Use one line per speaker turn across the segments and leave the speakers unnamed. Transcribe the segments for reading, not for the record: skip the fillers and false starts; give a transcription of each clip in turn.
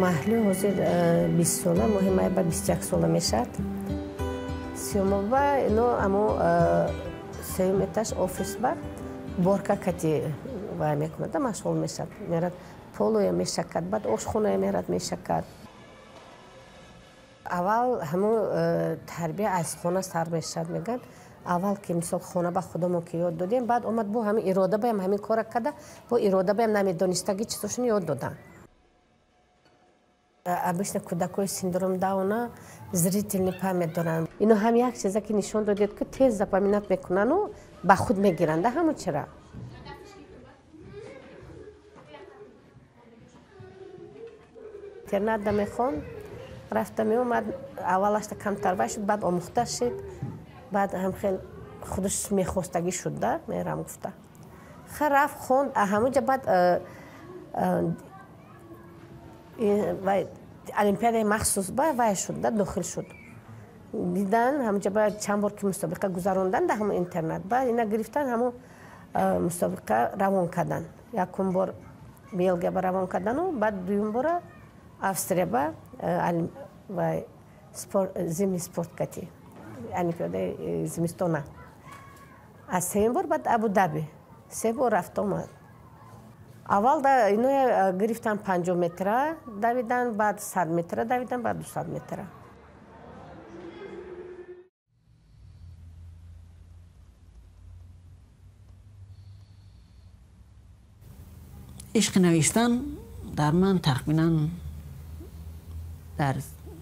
Маҳлу ҳозир 20 сола, моҳи май ба 21 сола мешавад. Сиёмоба ино амо сеюм этаж офис ба борка кати вай мекунад, машғул мешавад. Мерад полоя мешакад, баъд ошхоная мерад мешакад. Аввал ҳамун тарбия аз хона сар мешавад, мегӯянд. Аввал ки мисол хона ба худамон ки ёд додем, баъд омад бо ҳамин ирода баям ҳамин кора карда, бо ирода баям намедонистагӣ чизошон ёд доданд. Обычно кӯдакои синдром Дауна зрительный память доранд. Ино ҳам як чиза ки нишон додед, ки тез запоминать мекунану ба худ мегиранда ҳамон чира. Интернатда мехонд, рафта меомад, аввалашта камтар вай шуд, баъд омӯхта шид, баъд ҳам хел худаш мехостагӣ шуд, да, мерам гуфта. Ха рафт хонд, ҳамонҷа баъд вай олимпиадаи махсус ба вай шуд, да, дохил шуд. Дидан ҳамонҷа ба чанд бор ки мусобиқа гузарондан дар ҳамон интернат, баъд ина гирифтан ҳамон мусобиқа равон кардан. Якум бор Белгия ба равон кардану, баъд дуюм бора Австрия ба зимний спорт кати, олимпиадаи зимистона. Аз сеюм бор баъд Абу-Даби, се бор рафт омад. Аввал да ино гирифтан 50 метра давидан, баъд 100 метра давидан, баъд 200 метра.
Ишқи навиштан дар ман тахминан дар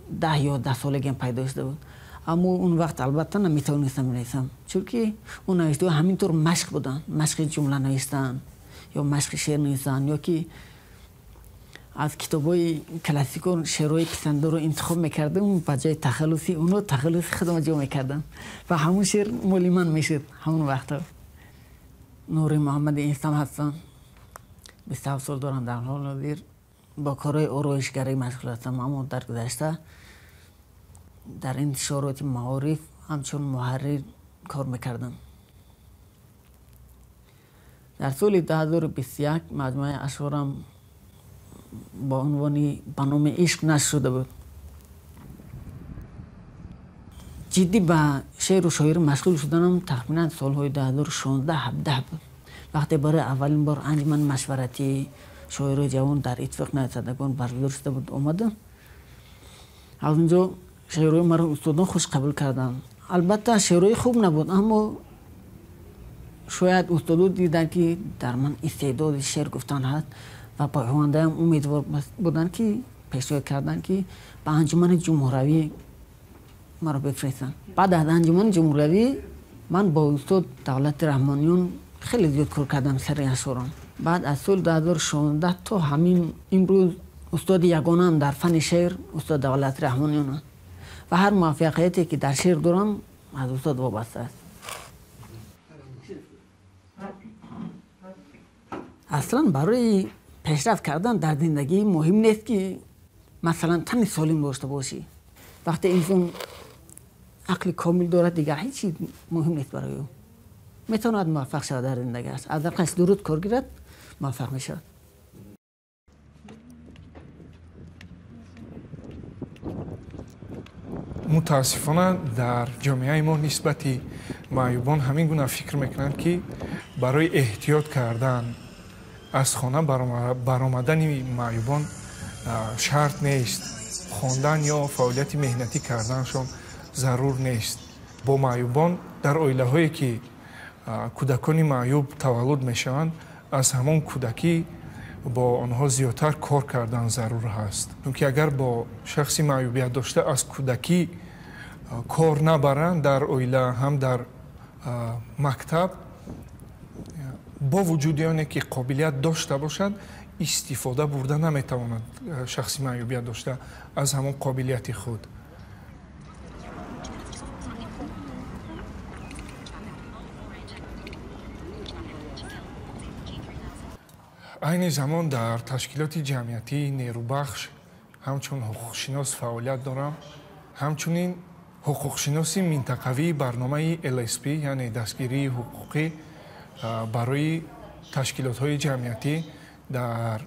10 ё 10 солагиам пайдо шуда буд. Аммо он вақт албатта наметавонистам бинависам, чунки он навиштаҳо ҳамин тур машқ буданд, машқи ҷумла навиштан ё машқи шеър навиштан, ё ки аз китобҳои классико шеърҳои писандаро интихоб мекардам, ба ҷои тахаллуси онҳо тахаллуси худам ҷо мекардам ва ҳамон шеър моли ман мешуд ҳамон вақтҳо. Нури Муҳаммади Инсам ҳастам, 27 сол дорам. Дар ҳоли ҳозир бо корҳои ороишгарӣ машғул ҳастам, аммо дар гузашта дар интишороти маориф ҳамчун муҳаррир кор мекардам. Дар соли 2021 маҷмӯаи ашъорам бо унвони ба номи ишқ нашр шуда буд. Ҷиддӣ ба шеъру шоирӣ машғул шуданам тахминан солҳои 2016-17 буд, вақте барои аввалин бор анҷумани машваратии шоирои ҷавон дар Иттифоқи нависандагон баргузор шуда буд омадам. Аз он ҷо шеърҳои маро устодон хуш қабул карданд. Албатта шеърҳои хуб набуд, аммо шояд устодо диданд, ки дар ман истеъдоди шеър гуфтан ҳаст ва ба ояндаам умедвор буданд, ки пешниҳод карданд, ки ба анҷумани ҷумҳуравӣ маро бифиристанд. Баъд аз анҷумани ҷумҳуравӣ ман бо устод Давлати Раҳмониён хеле зиёд кор кардам сари ашъорам. Баъд аз соли 2016 то ҳамин имрӯз устоди ягонаам дар фанни шеър устод Давлати Раҳмониён аст ва ҳар муваффақияте ки дар шеър дорам аз устод вобаста аст. Аслан барои пешрафт кардан дар зиндагӣ муҳим нест, ки масалан тани солим дошта бошӣ. Вақте инсон ақли комил дорад, дигар ҳеҷ чиз муҳим нест барои ӯ. Метавонад муваффақ шавад дар зиндагиаш. Аз ақлаш дуруст кор гирад, муваффақ мешавад.
Мутаассифона дар ҷомеаи мо нисбати маъюбон ҳамин гуна фикр мекунанд, ки барои эҳтиёт кардан аз хона баромадани маъюбон шарт нест, хондан ё фаъолияти меҳнатӣ карданашон зарур нест. Бо маъюбон дар оилаҳое ки кӯдакони маъюб таваллуд мешаванд, аз ҳамон кӯдакӣ бо онҳо зиёдтар кор кардан зарур ҳаст. Чунки агар бо шахси маъюбият дошта аз кӯдакӣ кор набаранд дар оила ҳам дар мактаб, бо вуҷуди оне ки қобилият дошта бошад, истифода бурда наметавонад шахси маъюбият дошта аз ҳамон қобилияти худ. Айни замон дар ташкилоти ҷамъиятии нерӯбахш ҳамчун ҳуқуқшинос фаъолият дорам. Ҳамчунин ҳуқуқшиноси минтақавии барномаи ЛСП, яъне дастгирии ҳуқуқӣ барои ташкилотҳои ҷамъиятӣ дар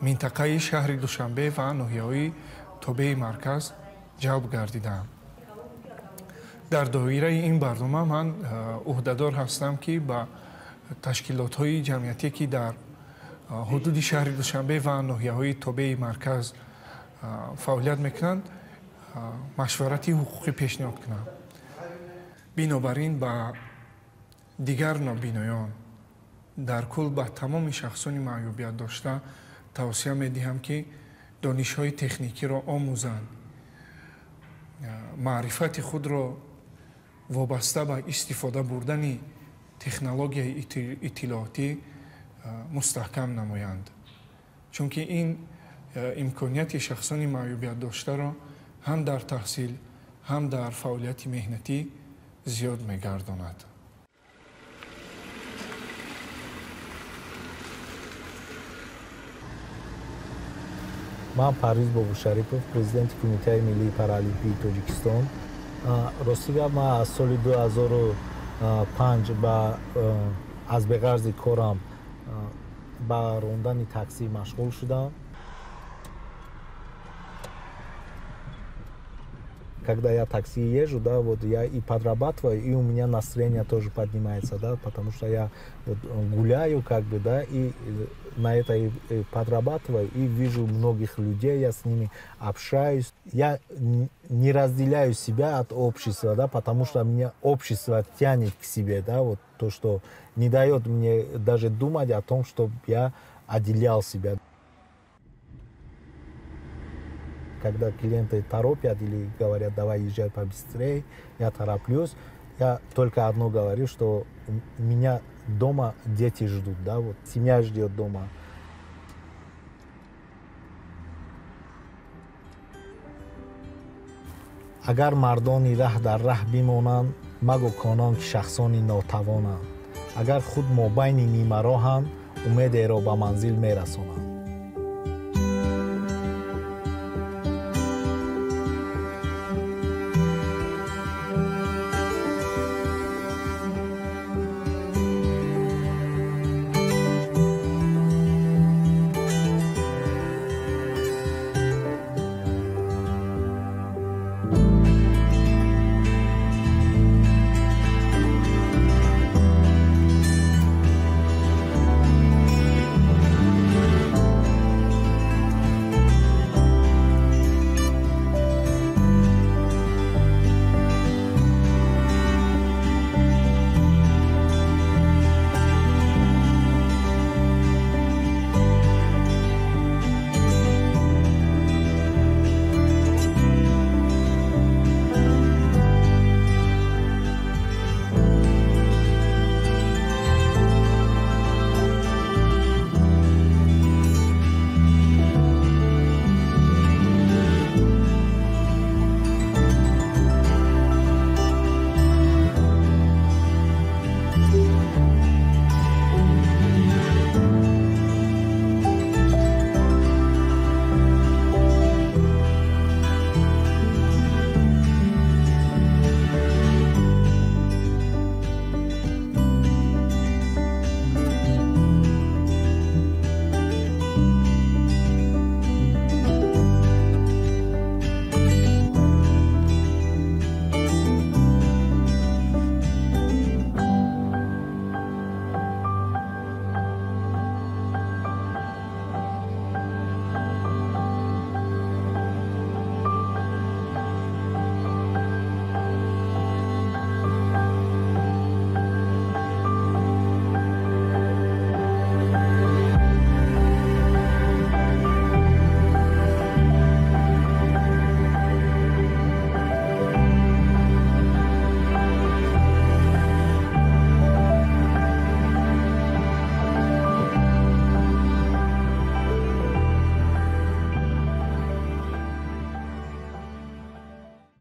Минтақаи шаҳри Душанбе ва ноҳияҳои тобеи марказ ҷалб гардидаам. Дар доираи ин барнома ман ӯҳдадор ҳастам, ки ба ташкилотҳои ҷамъиятие, ки дар ҳудуди шаҳри Душанбе ва ноҳияҳои тобеи марказ фаъолият мекунанд, машварати ҳуқуқӣ пешниҳод кунам. Бинобар ин ба дигар нобиноён, дар кул ба тамоми шахсони маъюбият дошта тавсия медиҳам, ки донишҳои техникиро омӯзанд, маърифати худро вобаста ба истифода бурдани технологияи иттилоотӣ мустаҳкам намоянд, чунки ин имконияти шахсони маъюбият доштаро ҳам дар таҳсил, ҳам дар фаъолияти меҳнатӣ зиёд мегардонад.
Ман Парвиз Бобошарипов, президенти Кумитаи миллии паралимпии Тоҷикистон. Рости гап, ман аз соли 2005 ба аз беғарзи корам ба рондани таксӣ машғул шудам. Когда я такси езжу, да, вот я и подрабатываю, и у меня настроение тоже поднимается, да, потому что я вот гуляю, как бы, да, и на это и подрабатываю, и вижу многих людей, я с ними общаюсь. Я не разделяю себя от общества, да, потому что меня общество тянет к себе, да, вот то, что не дает мне даже думать о том, чтобы я отделял себя. Когда клиенты торопят или говорят, давай езжай побыстрее, я тороплюсь, я только одно говорю, что меня дома дети ждут, да, вот семья ждет дома. Агар мардони раҳ дар раҳ бимонанд, магӯ конон ки шахсони нотавонанд. Агар худ мобайни нимароҳанд, умедеро ба манзил мерасонанд.